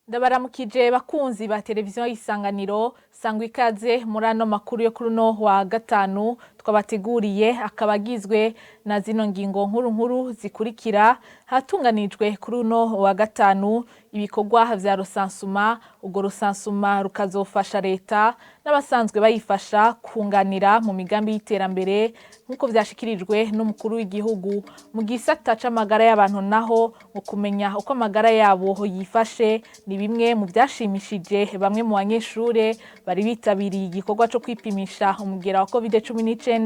Ndabaramukije bakunzi ba televiziyo y'Isanganiro, sangwa ikaze muri ano makuru yo kuri uno wa gatanu twabateguriye, akaba agizwe na zino ngingo nkuru nkuru zikurikira. Hatunganijwe kuri uno wa gatanu ibikorwa vya recensement. Urwo recensement rukazofasha leta n'abasanzwe bayifasha kunganira mu migambi y'iterambere, nk'uko vyashikirijwe n'umukuru w'igihugu. Mu gisata c'amagara y'abantu naho, mu kumenya uko amagara yabo yifashe, ni bimwe mu vyashimishije bamwe mu banyeshure bari bitabiriye igikorwa co kwipimisha umugera wa COVID-19.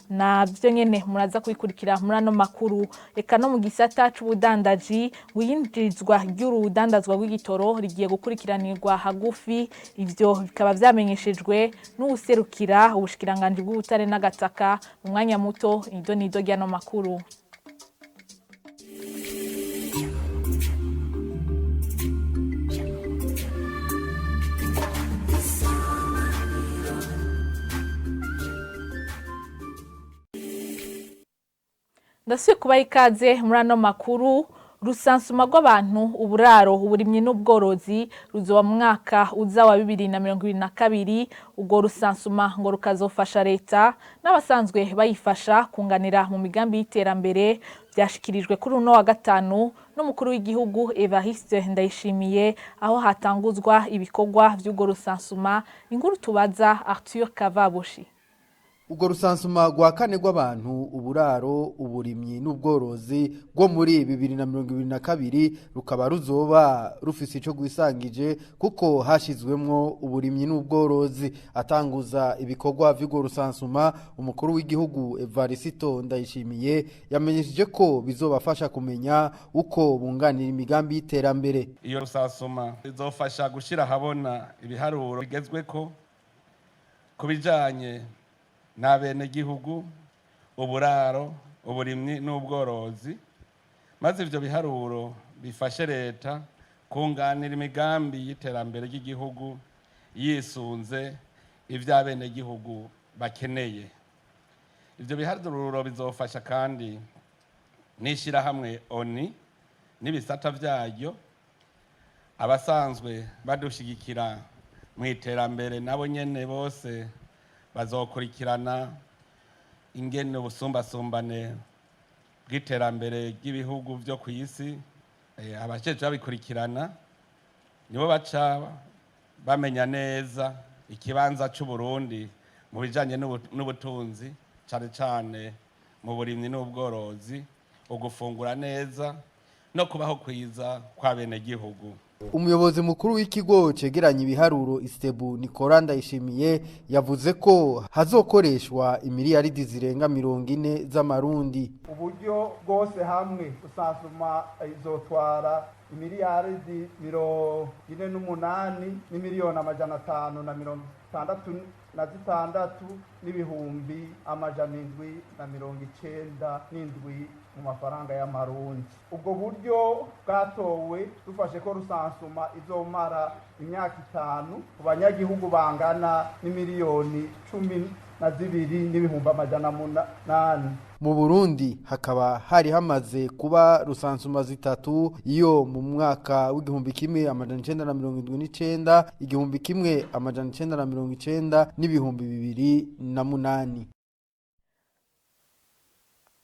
Navyo nyene muraza kubikurikira muri ano makuru. Eka no mu gisata c'ubudandaji, iyinjizwa ry'urudandazwa rw'igitoro rigiye gukurikiranirwa hagufi. Ivyo bikaba vyamenyeshejwe n'uwuserukira ubushikiranganji bw'ubutare n'agataka. Mu mwanya muto, ido nido ry'ano makuru. Ndasubiye kubaha ikaze muri ano makuru. Recensement rw'abantu, uburaro, uburimyi n'ubworozi ruzoba mu mwaka uza wa 2022. Urwo recensement ngo rukazofasha leta n'abasanzwe bayifasha kunganira mu migambi y'iterambere. Vyashikirijwe kuri uno wa gatanu n'umukuru w'igihugu Evariste Ndayishimiye, aho hatanguzwa ibikorwa vy'urwo recensement. Inkuru tubaza Arthur Kavabushi. Urwo recensement rwa kane rw'abantu, uburaro, uburimyi n'ubworozi rwo muri 2022 rukaba ruzoba rufise ico rwisangije, kuko hashizwemwo uburimyi n'ubworozi. Atanguza ibikorwa vy'urwo recensement, umukuru w'igihugu Evariste Ndayishimiye yamenyesheje ko bizobafasha kumenya uko bunganira imigambi y'iterambere. Iyo recensement izofasha gushira ahabona ibiharuro bigezweko ku bijanye n'abenegihugu, uburaro, uburimyi n'ubworozi, maze ivyo biharuro bifashe leta kunganira imigambi y'iterambere ry'igihugu yisunze ivy'abenegihugu bakeneye. Ivyo biharuro bizofasha kandi n'ishirahamwe ONU n'ibisata vyaryo, abasanzwe badushigikira mu iterambere, nabo nyene bose bazokurikirana ingene ubusumbasumbane bw'iterambere ry'ibihugu vyo kw'isi. Abajejwe babikurikirana nibo baca bamenya neza ikibanza c'Uburundi mu bijanye n'ubutunzi, cane cane mu burimyi n'ubworozi, ugufungura neza no kubaho kwiza kw'abenegihugu. Umuyobozi mukuru w'ikigo cegeranya ibiharuro Istebu, Nicolas Ndayishimiye, yavuze ko hazokoreshwa imiliyaridi zirenga 40 z'amarundi. Uburyo bwose hamwe, recensement izotwara imiliyaridi 48 n'imiliyoni 566 n'ibihumbi 797 mu mafaranga y'amarundi. Ubwo buryo bwatowe dufashe ko recensement izomara imyaka 5, ku banyagihugu bangana n'imiliyoni 12 n'ibihumbi 800. Mu Burundi hakaba hari hamaze kuba recensement zitatu: iyo mu mwaka w'1979, 1990 n'2008.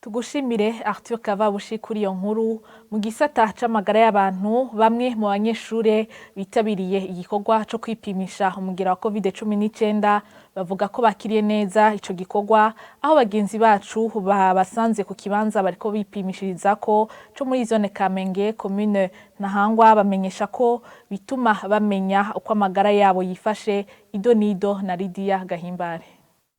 Tugushimire Arthur Kavabushi kuri iyo nkuru. Mu gisata c'amagara y'abantu, bamwe mu banyeshure bitabiriye igikorwa co kwipimisha umugera wa COVID-19 bavuga ko bakiriye neza ico gikorwa. Aho bagenzi bacu babasanze ku kibanza bariko bipimishirizako co muri zone Kamenge, commune Ntahangwa, bamenyesha ko bituma bamenya uko amagara yabo yifashe. Ido nido na Lydia Gahimbare.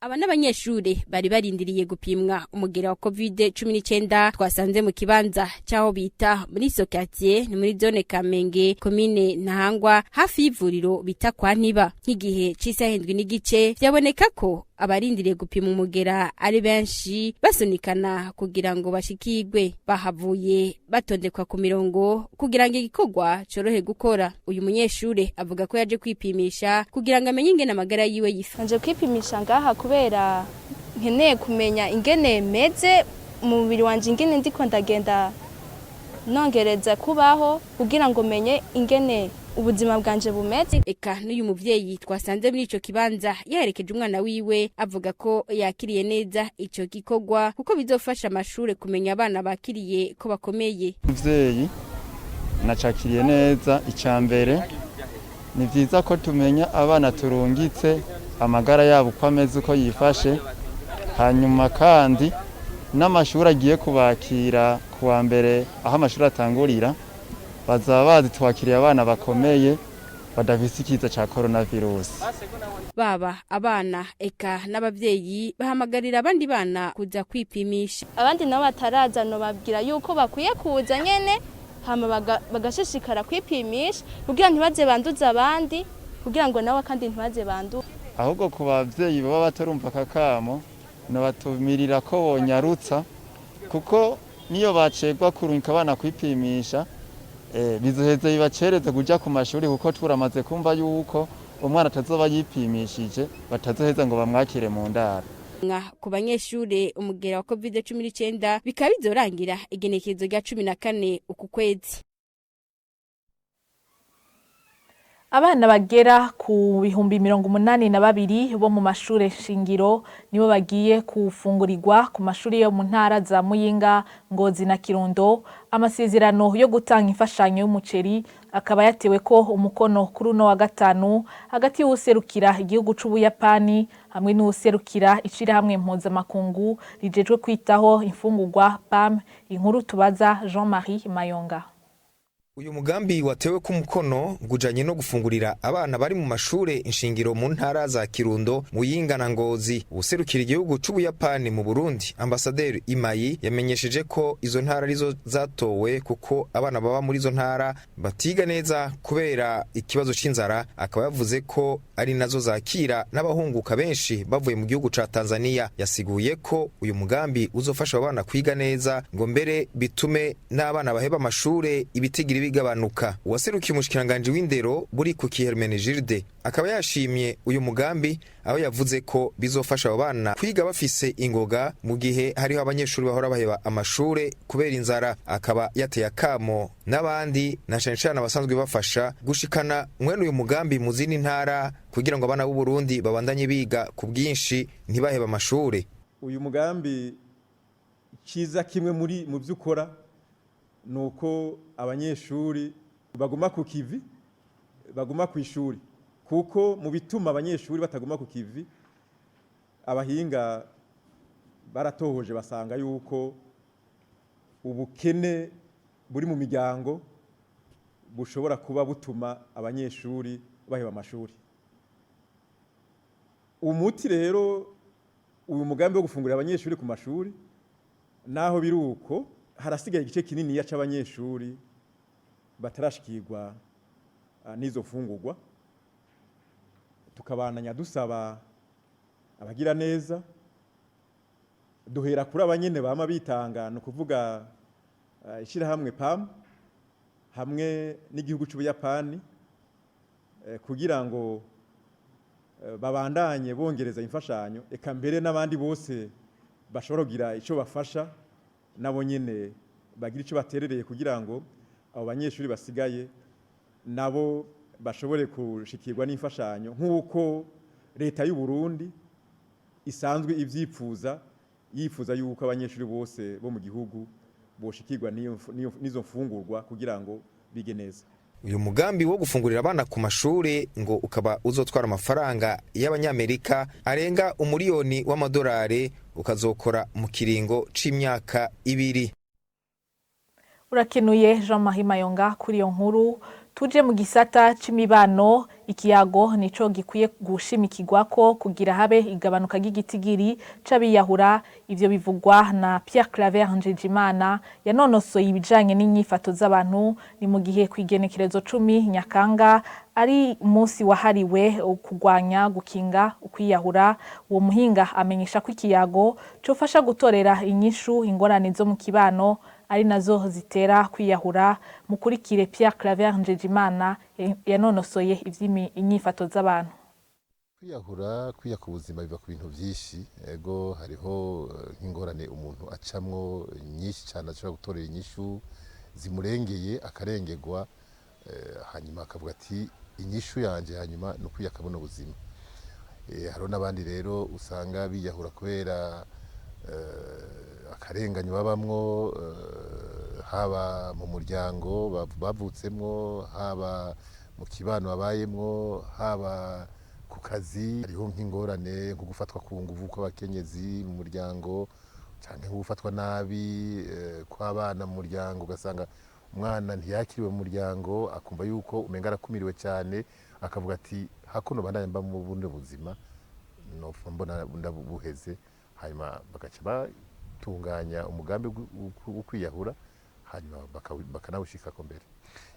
Aba n'abanyeshure bari barindiriye gupimwa umugera wa COVID-19 twasanze mu kibanza c'aho bita muri Sokatier, ni muri zone Kamenge, komine Ntahangwa, hafi y'ivuriro bita kwa Ntiba. Nk'igihe c'isaha 7:30, vyaboneka ko abarindiriye gupima umugera ari benshi, basunikana kugira ngo bashikirwe. Bahavuye batondekwa ku mirongo kugira ngo igikorwa corohe gukora. Uyu munyeshure avuga ko yaje kwipimisha kugira ngo amenye ingene amagara yiwe yifashe. Nje kwipimisha ngaha kubera nkeneye kumenya ingene meze mu mubiri wanje, ingene ndiko ndagenda nongereza kubaho, kugira ngo menye ingene ubuzima bwanje bumeze. Eka n'uyu muvyeyi twasanze muri ico kibanza yaherekeje umwana wiwe avuga ko yakiriye neza ico gikorwa kuko bizofasha amashure kumenya abana bakiriye ko bakomeye. Muvyeyi nacakiriye neza. Icya mbere ni byiza ko tumenya abana turungitse amagara yabo uko ameze, uko yifashe. Hanyuma kandi n'amashuri agiye kubakira ku wa mbere, aho amashuri atangurira, bazaba bazi twakiriye abana bakomeye badafise ikiza cya coronavirus. Baba abana eka n'abavyeyi bahamagarira abandi bana kuza kwipimisha. Abandi nabo bataraza nobabwira yuko bakwiye kuza nyene, hama bagashishikara kwipimisha kugira ntibaze banduze abandi, kugira ngo nabo kandi ntibaze bandure. Ahubwo ku bavyeyi baba batarumva akakamo, nabatumirira ko bonyarutsa, kuko niyo bacegwa kurungika abana kwipimisha, bizoheze bibacereze kuja ku mashuri, kuko turamaze kumva yuko umwana atazoba yipimishije batazoheza ngo bamwakire mu ndaro. Ku banyeshure umugera wa COVID-19 bikaba bizorangira igenekerezo rya 14 uku kwezi. Abana bagera ku 82,000 bo mu mashure shingiro nibo bagiye kufungurirwa ku mashuri yo mu ntara za Muyinga, Ngozi na Kirundo. Amasezerano yo gutanga imfashanyo y'umuceri akaba yatewe ko umukono kuri uno wa gatanu hagati y'uwuserukira igihugu c'Ubuyapani hamwe n'uwuserukira ishirahamwe mpuzamakungu rijejwe kwitaho imfungurwa PAM. Inkuru tubaza Jean-Marie Mayonga. Uyu mugambi watewe ku mukono gujanye no gufungurira abana bari mu mashure inshingiro mu ntara za Kirundo, Muyinga na Ngozi. Userukira igihugu c'Ubuyapani mu Burundi, Ambasaderi Imayi, yamenyesheje ko izo ntara arizo zatowe kuko abana baba muri izo ntara batiga neza kubera ikibazo c'inzara. Akaba yavuze ko ari nazo zakira n'abahunguka benshi bavuye mu gihugu ca Tanzania. Yasiguye ko uyu mugambi uzofasha abana kwiga neza, ngo mbere bitume n'abana baheba amashure ibitigira bigabanuka. Uwaserukiye umushikiranganji w'indero buri ku Hermenegilde akaba yashimye uyu mugambi, aho yavuze ko bizofasha abo bana kwiga bafise ingoga mu gihe hariho abanyeshuri bahora baheba amashure kubera inzara. Akaba yateye akamo n'abandi na cane cane abasanzwe bafasha gushikana mwene uyu mugambi mu zindi ntara kugira ngo abana b'u Burundi babandanye biga ku bwinshi ntibaheba amashure. Uyu mugambi ciza kimwe muri mu vy'ukora nuko abanyeshuri baguma ku kivi, baguma ku ishuri, kuko mu bituma abanyeshuri bataguma ku kivi, abahinga baratohoje basanga yuko ubukene buri mu miryango bushobora kuba butuma abanyeshuri baheba amashuri. Umuti rero uyu mugambi wo gufungurira abanyeshuri ku mashuri, naho biri uko harasigaye igice kinini c'abanyeshuri batarashikirwa n'izo mfungurwa. Tukabananya dusaba abagira neza, duhera kuri abanyene bama bitanga, no kuvuga ishirahamwe PAM hamwe n'igihugu c'Ubuyapani, kugira ngo babandanye bongereza imfashanyo, eka mbere n'abandi bose bashobora kugira ico bafasha nabo nyene bagira ico baterereye kugira ngo abo banyeshuri basigaye nabo bashobore kushikirwa n'imfashanyo nk'uko leta y'u Burundi isanzwe ivyipfuza, yifuza yuko abanyeshuri bose bo mu gihugu boshikirwa n'izo mfungurwa kugira ngo bige neza. Uyu mugambi wo gufungurira abana ku mashure ngo ukaba uzotwara amafaranga y'abanyamerika arenga $1,000,000 ukazokora mu kiringo c'imyaka 2. Urakenuye Jean-Marie Mayonga kuri iyo nkuru. Tuje mu gisata c'imibano. Ikiyago nico gikwiye gushimikirwako kugira habe igabanuka ry'igitigiri c'abiyahura. Ivyo bivugwa na Pierre Claver Njejimana yanonosoye ibijanye n'inyifato z'abantu. Ni mu gihe kwigenekerezo 10 Nyakanga ari umunsi wahariwe kugwanya gukinga ukwiyahura. Uwo muhinga amenyesha ko ikiyago cofasha gutorera inyishu ingorane zo mu kibano ari nazo zitera kwiyahura. Mukurikire Pierre Claver Njejimana yanonosoye ivy'inyifato z'abantu. Kwiyahura, kwiyaka ubuzima biva ku bintu byinshi. Ego, hariho nk'ingorane umuntu acamwo nyinshi cyane ashobora gutorera inyishu zimurengeye, akarengerwa. Hanyuma akavuga ati inyishu yanje hanyuma ni ukwiyaka buno buzima. Hariho n'abandi rero usanga biyahura kubera akarenganyo babamwo, haba mu muryango bavutsemwo, haba mu kibano babayemwo, haba ku kazi. Hariho nk'ingorane nko gufatwa ku nguvu kw'abakenyezi mu muryango, canke nko gufatwa nabi kw'abana mu muryango, ugasanga umwana ntiyakiriwe mu muryango, akumva yuko umenga arakumiriwe cyane, akavuga ati hakuno bandanye mba mu bundi buzima nopfa mbona ndabuheze. Hanyuma bagaca batunganya umugambi wo kwiyahura, hanyuma bakanawushikako mbere.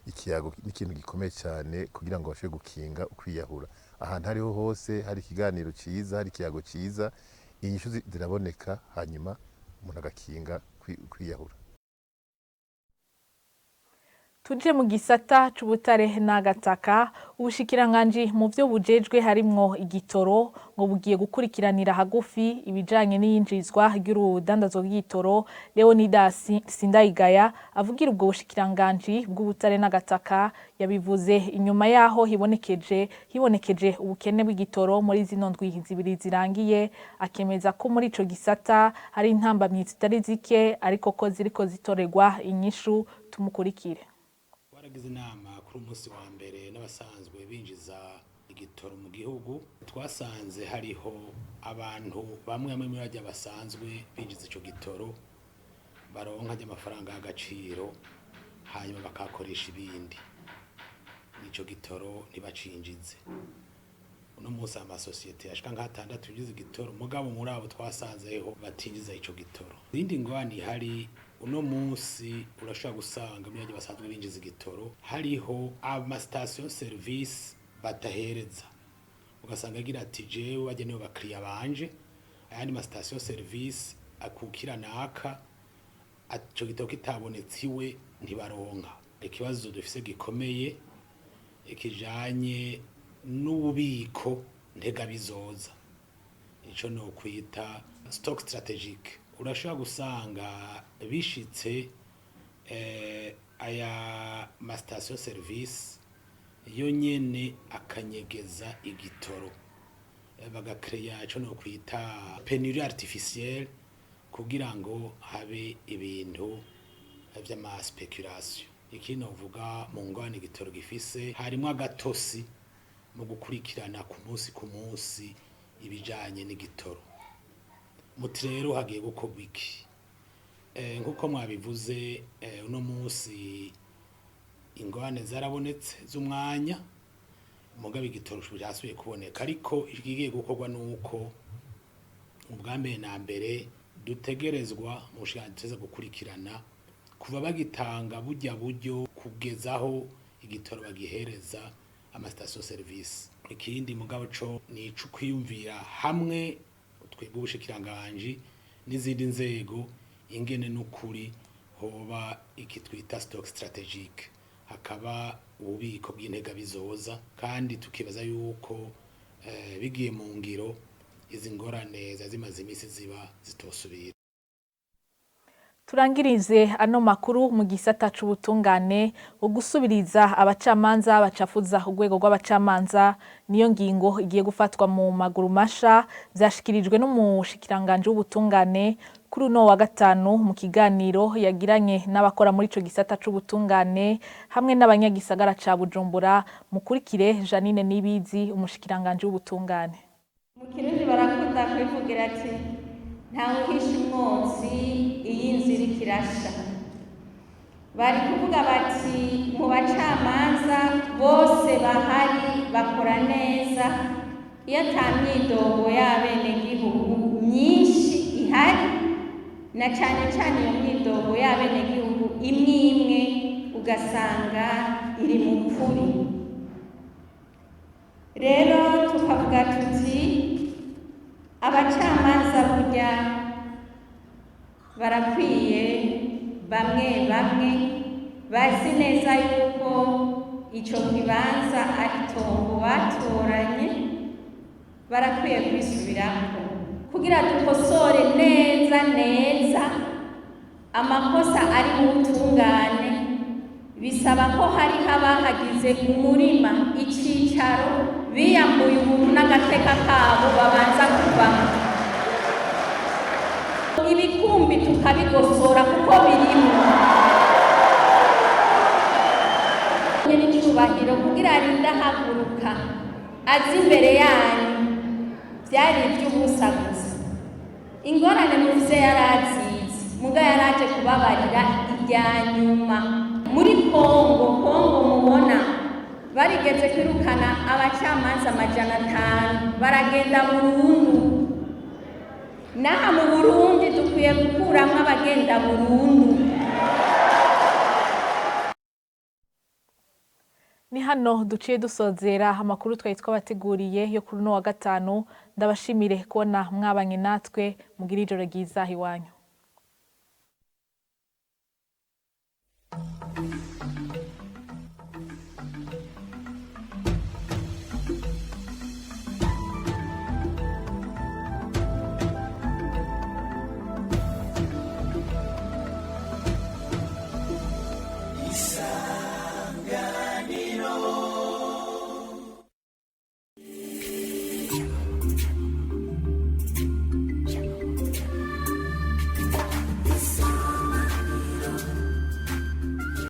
Ikiyago ni ikintu gikomeye cyane kugira ngo bashobore gukinga ukwiyahura. Ahantu hariho hose hari ikiganiro cyiza, hari ikiyago cyiza, inyishu ziraboneka, hanyuma umuntu agakinga kwiyahura. Tuje mu gisata c'ubutare n'agataka. Ubushikiranganji mu vyo bujejwe harimwo igitoro ngo bugiye gukurikiranira hagufi ibijanye n'iyinjizwa ry'urudandazwa rw'igitoro. Leonidas Sindayigaya avugira ubwo bushikiranganji bw'ubutare n'agataka yabivuze inyuma yaho hibonekeje ubukene bw'igitoro muri zino ndwi zibiri zirangiye, akemeza ko muri ico gisata hari intambamyi zitari zike ariko ko ziriko zitorerwa inyishu. Tumukurikire. Twaragize inama kuri umunsi wa mbere n'abasanzwe binjiza igitoro mu gihugu. Twasanze hariho abantu bamwe bamwe muri barya basanzwe binjiza ico gitoro baronka ry'amafaranga y'agaciro, hanyuma bakakoresha ibindi, ico gitoro ntibacinjize. Uno munsi amasosiyete ashika nk'atandatu yinjiza igitoro, mugabo muri abo twasanzeho batinjiza ico gitoro. Izindi ngorane ihari uno munsi, urashobora gusanga muri barya basanzwe binjiza igitoro hariho amasitasiyo service batahereza, ugasanga agira ati jewe barya nibo bakiriya banje, ayandi masitasiyo service akukira naka, ico gitoro kitabonetse iwe ntibaronka. Ikibazo dufise gikomeye kijanye n'ububiko ntegabizoza, ico no kwita stock stratégique. Urashobora gusanga bishitse aya masitasiyo service yo nyene akanyegeza igitoro, bagakereya ico no kwita pénurie artificielle kugira ngo habe ibintu vy'ama spéculation. Ikindi novuga mu ngorane igitoro gifise, harimwo agatosi mu gukurikirana ku munsi ku munsi ibijanye n'igitoro. Muti rero hagiye gukorwa iki? Nkuko mwabivuze, uno munsi ingorane zarabonetse z'umwanya, mugabo igitoro cyasubiye kuboneka. Ariko ikigiye gukorwa nuko ubwa mbere na mbere dutegerezwa mu bushikiranganji gukurikirana kuva bagitanga burya buryo kugezaho igitoro bagihereza amasitasiyo service. Ikindi mugabo co ni ico kwiyumvira hamwe twebwe ubushikiranganji n'izindi nzego ingene n'ukuri hoba iki twita stock stratégique, hakaba ububiko bw'integabizoza, kandi tukibaza yuko bigiye mu ngiro izi ngorane zimaze iminsi ziba zitosubira. Turangirize ano makuru mu gisata c'ubutungane. Ugusubiriza abacamanza bacafuza urwego rw'abacamanza niyo ngingo igiye gufatwa mu maguru masha. Vyashikirijwe n'umushikiranganje w'ubutungane kuri uno wa gatanu mu kiganiro yagiranye n'abakora muri ico gisata c'ubutungane hamwe n'abanyagisagara ca Bujumbura. Mukurikire Janine Nibizi, umushikiranganje w'ubutungane. Mu Kirundi barakunda kubivugira ati ntawe uhisha umwotsi iyo inzu iriko irasha. Bari kuvuga bati mu bacamanza bose bahari bakora neza iyo ata myidogo y'abenegihugu myinshi ihari, na cane cane iyo myidogo y'abenegihugu imwe imwe ugasanga iri mu kuri. Rero tukavuga tuti abacamanza burya barakwiye, bamwe bamwe bazi neza yuko ico kibanza ari itongo batoranye, barakwiye kwisubirako kugira dukosore neza neza amakosa ari mu butungane. Bisaba ko hariho abahagize umurima icicaro, biyambuye ubuntu n'agateka kabo, babanza kuvamo ibikumbi tukabigosora kuko birimo n'icyubahiro kugira arinde ahaguruka azi imbere yanyu. Byari iby'ubusa gusa. Ingorane mufise yari azizi, muga yaraje kubabarira irya nyuma. Muri Kongo, Kongo mubona barigeze kwirukana abacamanza 500, baragenda burundu. N'aha mu Burundi dukwiye gukuramwo abagenda burundu. Ni hano duciye dusozera amakuru twari twabateguriye yo kuri uno wa gatanu. Ndabashimire kubona mwabanye natwe. Mugira ijoro ryiza iwanyu.